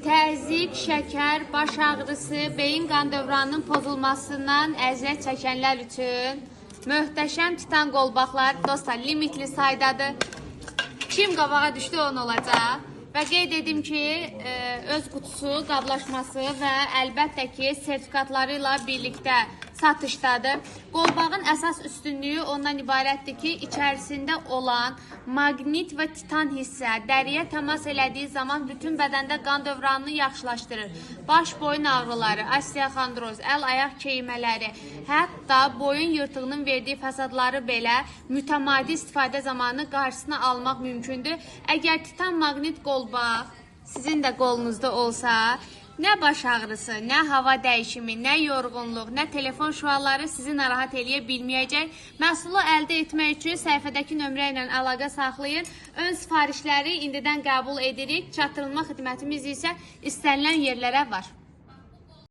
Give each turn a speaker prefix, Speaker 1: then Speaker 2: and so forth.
Speaker 1: Təzyiq, şəkər, baş ağrısı, beyin qan dövranının pozulmasından əziyyət çəkənlər üçün möhtəşəm titan qolbaqlar, dostlar, limitli saydadır. Kim qabağa düşdü, onun olacaq. Və qeyd edim ki, öz qutusu, qablaşması və əlbəttə ki, sertifikatları ilə birlikdə satışdadır. Qolbağın əsas üstünlüyü ondan ibarətdir ki, içərisində olan maqnit və titan hissə dəriyə təmas elədiyi zaman bütün bədəndə qan dövranını yaxşılaşdırır. Baş, boyun ağrıları, osteoxondroz, əl-ayaq keymələri, hətta boyun yırtığının verdiyi fəsadları belə mütəmadi istifadə zamanı qarşısını almaq mümkündür. Əgər titan maqnit qolbaq sizin də qolunuzda olsa, nə baş ağrısı, nə hava dəyişimi, nə yorğunluq, nə telefon şüaları sizi narahat eləyə bilməyəcək. Məhsulu əldə etmək üçün səhifədəki nömrə ilə əlaqə saxlayın. Ön sifarişləri indidən qəbul edirik. Çatdırılma xidmətimiz isə istənilən yerlərə var.